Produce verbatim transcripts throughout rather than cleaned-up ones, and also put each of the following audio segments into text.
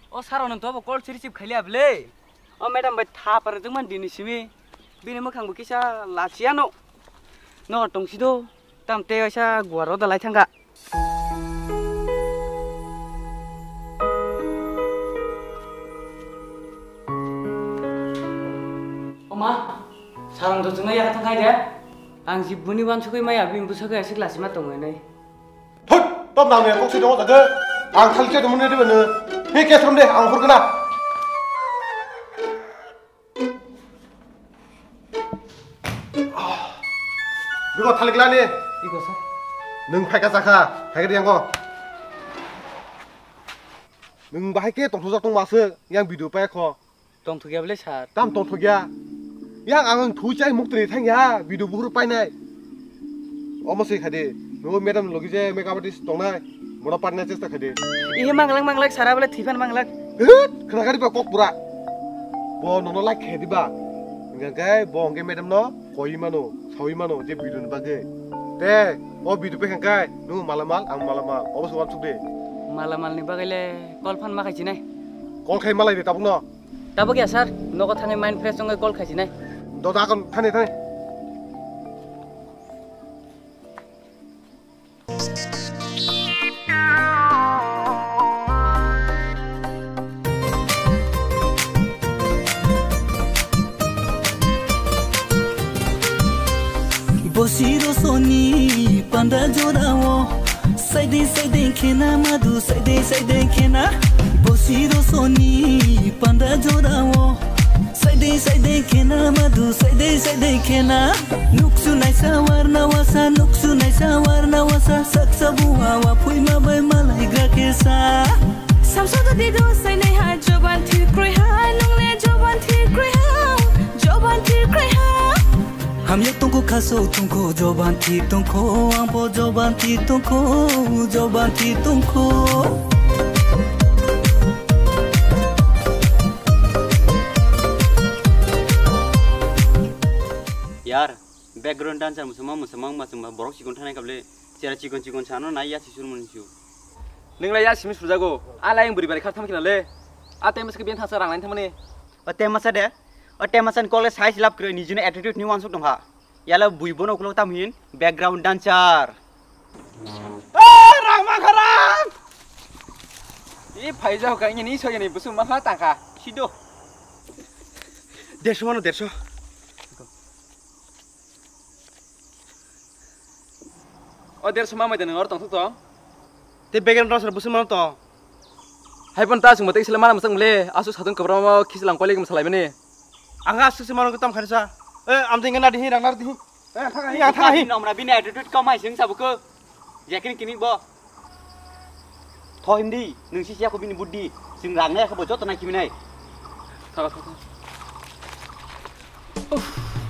O sir, ano to bo call si receive khailiya bwle. O madam bai thapar jwkman dini simi. Bini mwkhang bo kisa lachiya no. No tongsi do. Tam tei waisa guar o dalai thangkha. O ma, sir ang to chwngno yakarthang khai de. Ang jiboni wansugwi maya bini bwsakhe aswk lachima tongo hinwi. Thut! Tom nang ya kok si tongo jaga. Ang thal khe tongo ne diba ne. He kes rom de, ang hor kana. Bego thalik lani. Iko sir. Nung phaika chakha, phaika diyango. Nung bahai ke tongthok jak tong masuk, yang video pai kho. Tongthokya bwle sir? Tam tongthokya. Yang ang ang thui chai muk twi thang ya, video buhur painai. Omo se khade, no madam logi je makeup artist tongnai, mono parna chesta khade. Ihe manglak manglak sara bwle thiphan manglak. Hut, khna gari ba kok pura. Bo nono like khe diba. Hingke bo hingke madam no koi mano, sawi mano je video ni bagwi. Te, o video pe hingke, nung malamal, ang malamal, obo se wansuk de. Malamal ni bagwi le call phan ma khai chinai. Call khai malai de tabuk no. Tabuk ya sir, nogo thangwi mind fresh wngwi call khaijinai. Doda kon thani thani. Bosiro soni panda jorao. Saideng saideng khena madu, saideng saideng khena. Bosiro soni panda jorao. Saideng saideng khena madu, saideng saideng khena. Nuksu naisa warna wasa, nuksu naisa warna wasa. Saksa buwa wa phuima bai malai gra kesa. Samsa do dido sainai ha joban thik kroi ha, nungle joban thik kroi ha, joban thik kroi ha. Hamya tongkho, khasok tongkho, joban thik tongkho, angbo joban thik tongkho, joban thik tongkho. Yar, background dancer musamang musamang ma chwngba borok chikon thanai kable, chera chikon chikon sano nai ya sisur mun su. Ningla ya simi sujago, ala yang buri bari kha tham khina le. A tem ske bian thasa rang lain thamani. O tem masa de. O tem masa ni kole size lab kre ni juni attitude ni wansuk tongha. Yala bui bono ukulok tam hin background dancer. Eh, rang ma kharam. I phaijao ka ini ni soyani busu ma kha tangkha. Sido. Derso mano derso. O derso ma mai de nang or tong thok to. Te background dancer busu mano to. Hai pon ta sung mate sila mana masang le asu sadung kabra ma khiselang kole masalaimani. Ang asuk se mano tam kharisa. Eh, am ding na dihi rang nar dihi. Eh, thang hi, thang hi. Nomra bini attitude kam hai sing sabuko. Yakin kini bo. Tho hindi, nung si siya ko bini buddi. Sing rang ne ko bo joto na kimi nai. Thaga, thaga. Uff,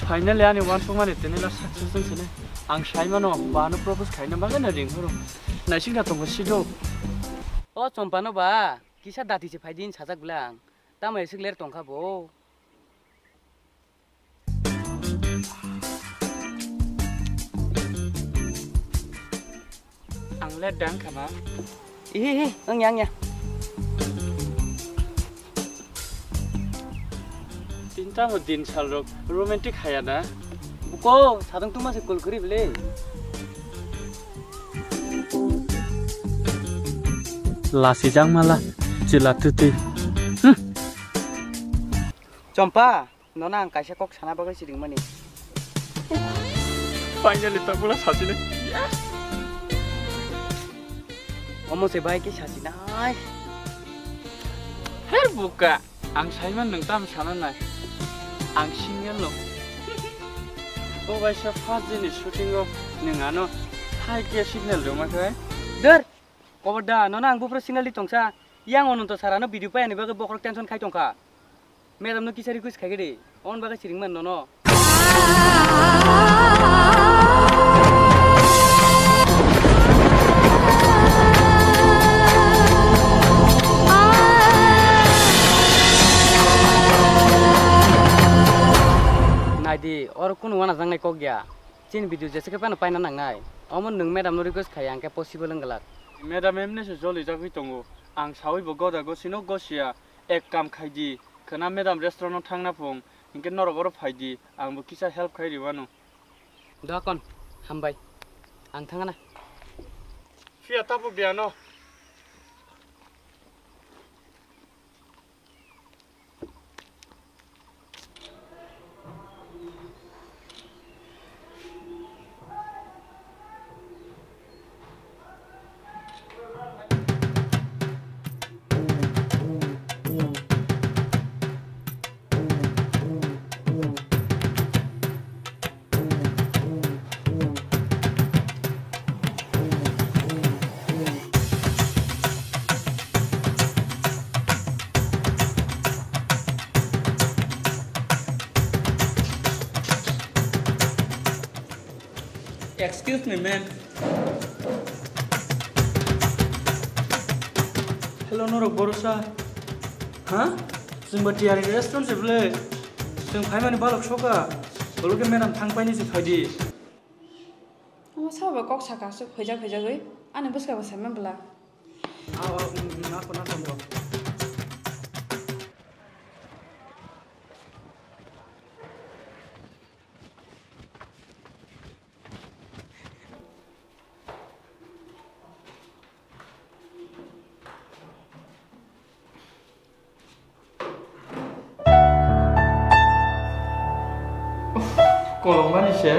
finally ani wansukmani tini la success wng sini. Ang saimano, ba ano propose khaina bagwi no ring horo. Naising da tongo sido. O Chompa no ba, kisa dati se phai din sajak bwle ang. Tamo esik ler tongkha bo. Ang le dang khana. Ihi, ihi, ang ya, ang ya. Tinta mo din sal rok romantic haya na. Buko, sadang tuma se kol kuri bele. Lasi jang mala, chila tuti. Hmm. Chompa. Nono ang kaisa kok sana bagwi siringmani. Finally, tabula sachini. Omo se bai ki sachinai. Her buka, ang saiman nung tam sana nai. Ang single no. O bai sa first day ni shooting o nung ano hai ke signal rwma khe. Dur, kobo da, nono ang bufra signal di tongsa. Yang ononto sarano video payani bagwi bokhorok tension khai tongkha. Madam no kisa request khaikhe de, on bagwi siring man nono. Naidi, oro kunu wana jangnai kok ya. Chini video jesa khe phano paina nangnai. Omo nwng madam no request khai, ang khe possible wng glak. Madam emne se joli jagwi tongo. Ang sawi bo goda gosino gosiya, ek kam khaidi, khwna madam restaurant no thangna phung, hinkhe norok oro phaidi, ang bo kisa help khai riwano. Dokon, hambai. Ang thangna. Phiya tapo biyano. Excuse me, ma'am. Hello, norok borosa. Ha? Chwng ba tiyari restaurant se bwle. Chwng phaimani balok soka. Bolo khe madam thang paini se phaidi. Omo sabo kok saka aswk hoijak hoijagwi. Ani bwskango saiman bwla. Ah, oh, mm, mm, ako na tongbo. Kolokmani se.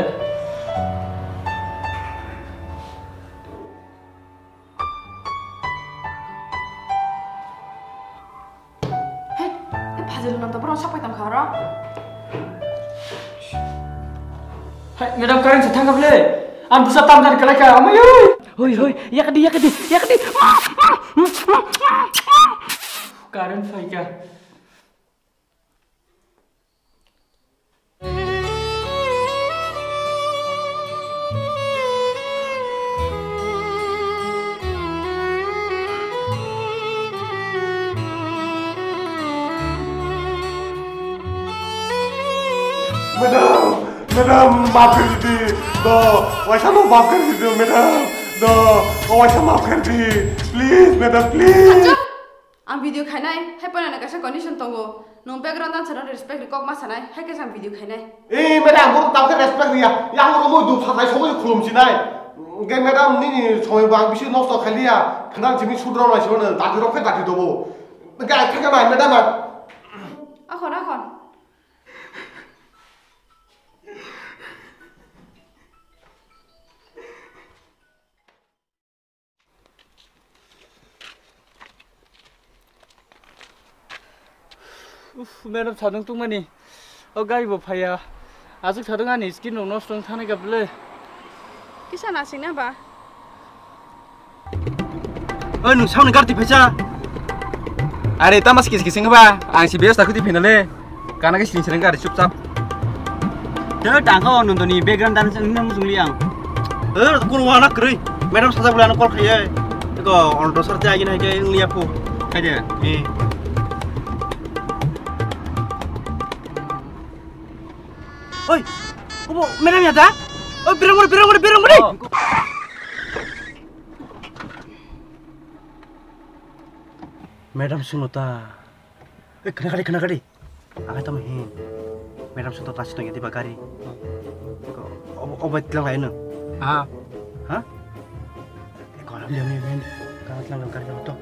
Hai, hai, phajil no to borok sapai tongkha oro. Hai, madam, current se thangkha bwle. Ang bwsa tam jan kalai kha, amai oi. Hoi, hoi, yakadi, yakadi, yakadi. Current phaikha. Madam, madam, maaf kar di, do, waisa no maaf kar di, madam, do, waisa maaf kar di, please, madam, please. Ang video khainai, hai phano kaisa condition tongo. Nwng background dancer no respect ri kok ma sanai, hai khe ang video khainai. Ei, madam, ang borok tamo khe respect riya. Yang romo dum satai sobo khulum sinai. Ge madam nini somoi bo ang bisi nosto khailiya. Khna jimi sudro nai sino dati rok khe dati dobo. Ge thangkha nai madam. Akhon, akhon. Uff, madam, sadung tungmani. O gari bo phaiya. Aswk sadung ani skin rok nosto wng thani kha bwle. Kisa nasing na ba? Oi, nwng sauni gari twi phaisa. Are, tama se kisa kisa wngba? Ang se biyas ta khudi phaina le. Kana khe sini sini gari chupchap. Tei tangka o nondoni background dan se wngna muchung li ang. Eh, kono wana kwrwi. Madam sajak bwlai ano call khaiye. Eko auto sar te agini hai khe wng liya phu. Khai de. Eh. Oi, obo madam ya da? Oi, birang mori, birang mori, birang mori. Oh. Madam sungno ta. Eh, khna kari, khna kari. Ang tamo hin. Madam sungto tasi tongya diba gari. Ko, obo, obo tlang lai no. Ah. Ha? Ko na liam ni men. Ka tlang lai gari to.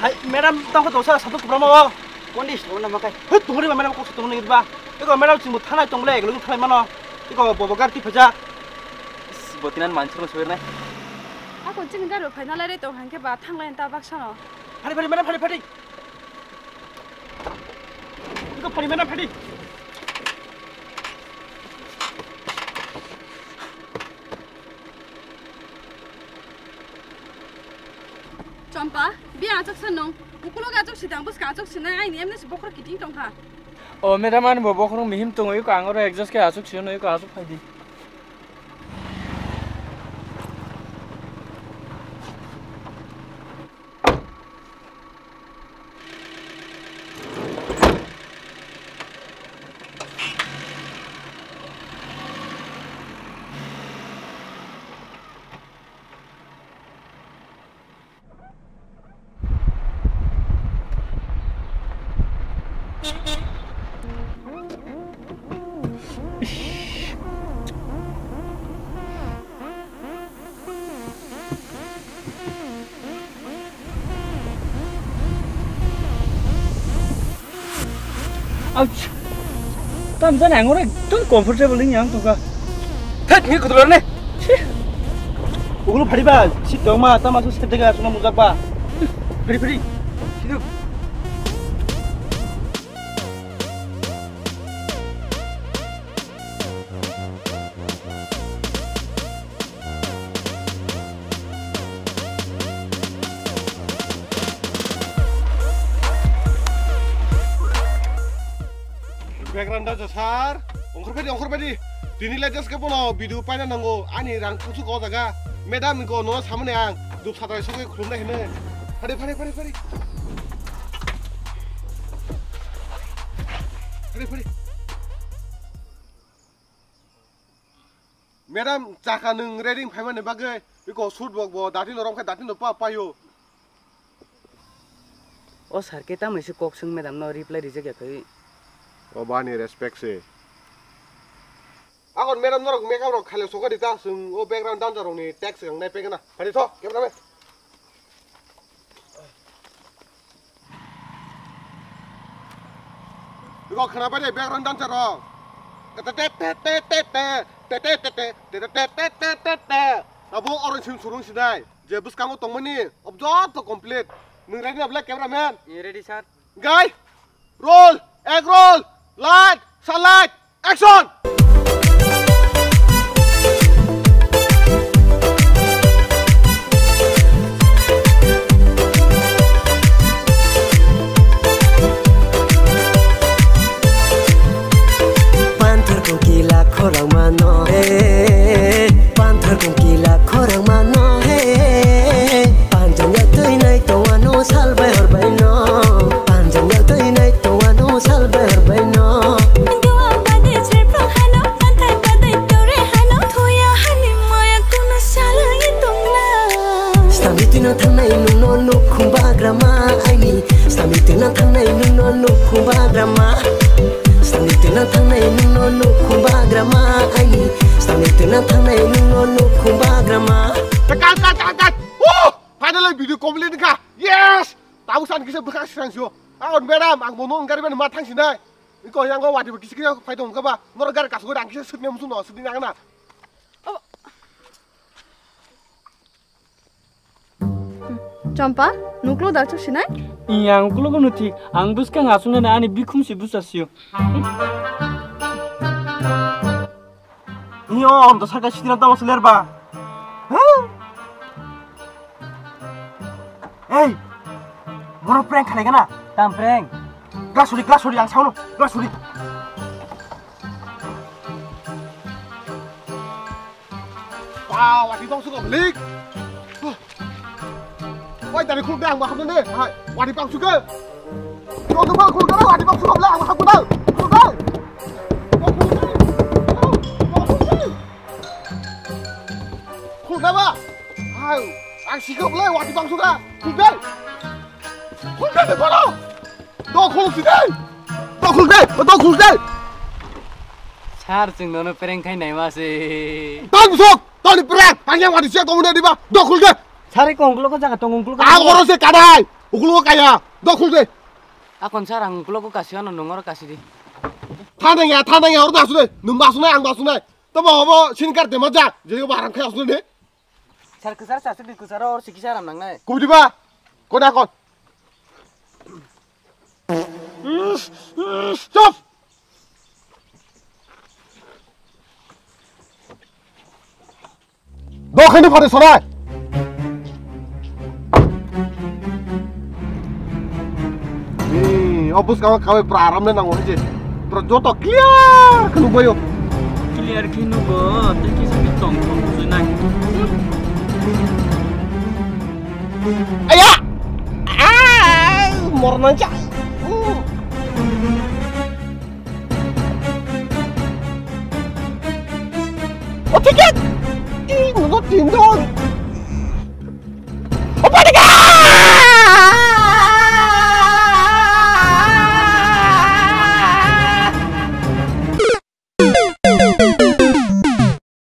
Hai, madam, tongkha dosa, satok kubra mo. Kondi, sabo nama kai. Hei, tungri ba, madam, kok tungri ba. Iko, madam, chimbo thanai tongle, iko, thanai mano. Iko, bobo gar ti phaja. Botinan mansur soi nai. Ako chini garo phaina lai re tong hangke ba, thanglai ta bak sano. Phari, phari, madam, phari, phari. Iko, phari, madam, phari. Chompa, bia achuk sa nung. Ukulogo achuk sidang, bwskang achuk sinai, aini emne se bokhorok kiting tongkha. O, madam, ani bo bokhorok mihim tongo, iko ang oro adjust khe achuk sino, iko achuk phaidi. Ouch. Tam jani ang oro ekdom comfortable wngya ang tongkha. Thek, ngi kudulor ne. Ugulu phari ba, sit dong ma, tama so sit dega, suma mujak ba. Phari, phari. Siduk. Background da sir, ongkhor phaidi, ongkhor phaidi. Tini latest khe bono video paina nango, ani rang thangsu ko jaga. Madam ni ko no samani ang, dup satrai sugui khulumna hino. Phari, phari, phari, phari. Phari, phari. Madam, chakha nwng ready phaimani bagwi, iko shoot bok bo, dati no romkha, dati no pa payo. O sir khe tamni se kok swng madam no reply rijak ya khai. O bani respect se. Akon madam norok makeup rok khaile sokha di ta, swng o background dancer rok ni text swkang nai pegana. Phari tho, camera man. Iko khwna bai de background dancer rok. Te te te te. Abo orange sim surung sinai. Je bwskango tongmani, ob joto complete. Nwng ready na bwle cameraman? Ye ready, sir. Guy, roll, egg roll, light, sunlight, action! Panthor kongkila khorang mano, eh, panthor kongkila khorang mano, eh. Panjang ya twi nai to ano sal bai hor bai no. Panjang ya twi nai to ano sal ber bai no. Dua bade chirpro hano, pantai bade tore hano. Thoya hani maya kuno sala ye tongna. Stami twi na thangnai nung no nuk khum bagrama aini. Stami twi na thangnai nung no nuk khum bagrama. Stami twi na thangnai nung no nuk khum bagrama aini. Stami twi na thangnai nung no nuk khum bagrama. Cut, cut, cut, cut. Oh! Finally video complete kha. Yes! Tabuk san kisa bwkhak srang sio. Ang madam, ang bono wngkar mani ma thang sinai. Iko yang go wati kisa kisa phai tong kha ba. Nor gar kas go ang kisa sut nem sung no sut ni ang na. Chompa, nuklo da chuk sinai? Iya, ang uklo gono thik. Ang bwskang aswk nani ani bikhum si bwsa sio. Iyo, om to saka sitira tamo seler ba. Ei, boro prank khalai gana? Tam prank? Glass hori, glass hori, ang sauno, glass hori. Wow, wati bangsu ko balik. Oi, dari khuluk deh, ang bakal deh. Hai, wati bangsu ke. Kau tu bang khuluk deh, wati bangsu ko balik, ang bakal deh. Khuluk deh. Khuluk deh, ba. Hai, ang sikap leh, wati bangsu ka. Khuluk deh. Khuluk deh, kono. Dokhol si dei! Dokhol dei! Dokhol dei! Sir, chwng nono prank khai naima se. Tang sok! Toni prank! Ang yang wadi siya tongmani diba? Dokhol dei! Sir, iko ungklo ko jaga tong ungklo ko. Ang oro se kadai! Ungklo ko kaya! Dokhol dei! Akon sir, ang ungklo ko kasi ano nung oro kasi di. Thanang ya, thanang ya, oro basu dei! Nung basu nai, ang basu nai! Tobo obo sinkar dema ja! Jadi ko barang khai asu dei! Sir, kwchar sa, sir, kwcharo or sikisa ram nangnai. Kubui diba? Kona kon. Stop! Dokhani phare sonai. Ni, o bwskango khawi pura aram le nango je. Pura joto clear khe nukbaio. Clear khe nugo, tei kisa khe tong tong bujui nai. Aya! Ah! Mornang cha. O ticket! I, nugo tindo,